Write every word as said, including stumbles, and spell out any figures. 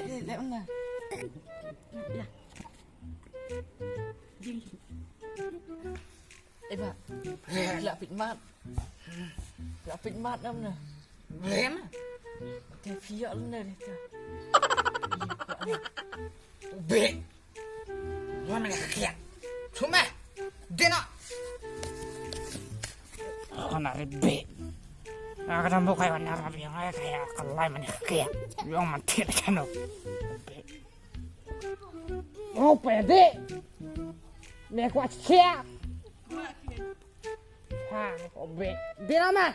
Eh, leh mana? Ya. Jing. Eh, ba. La pit mat. La pit mat nam na. Lem. Te phi ïoh lem na te. Be. Wan mane khia. Chuma. Dena. Ana re be. Aga dam bukai wan na rabi yang ai kaya kalai mane khia. Yang man thir chano. Be. Oh, pede. Me kwa chia. Ha, ko be. Be na ma.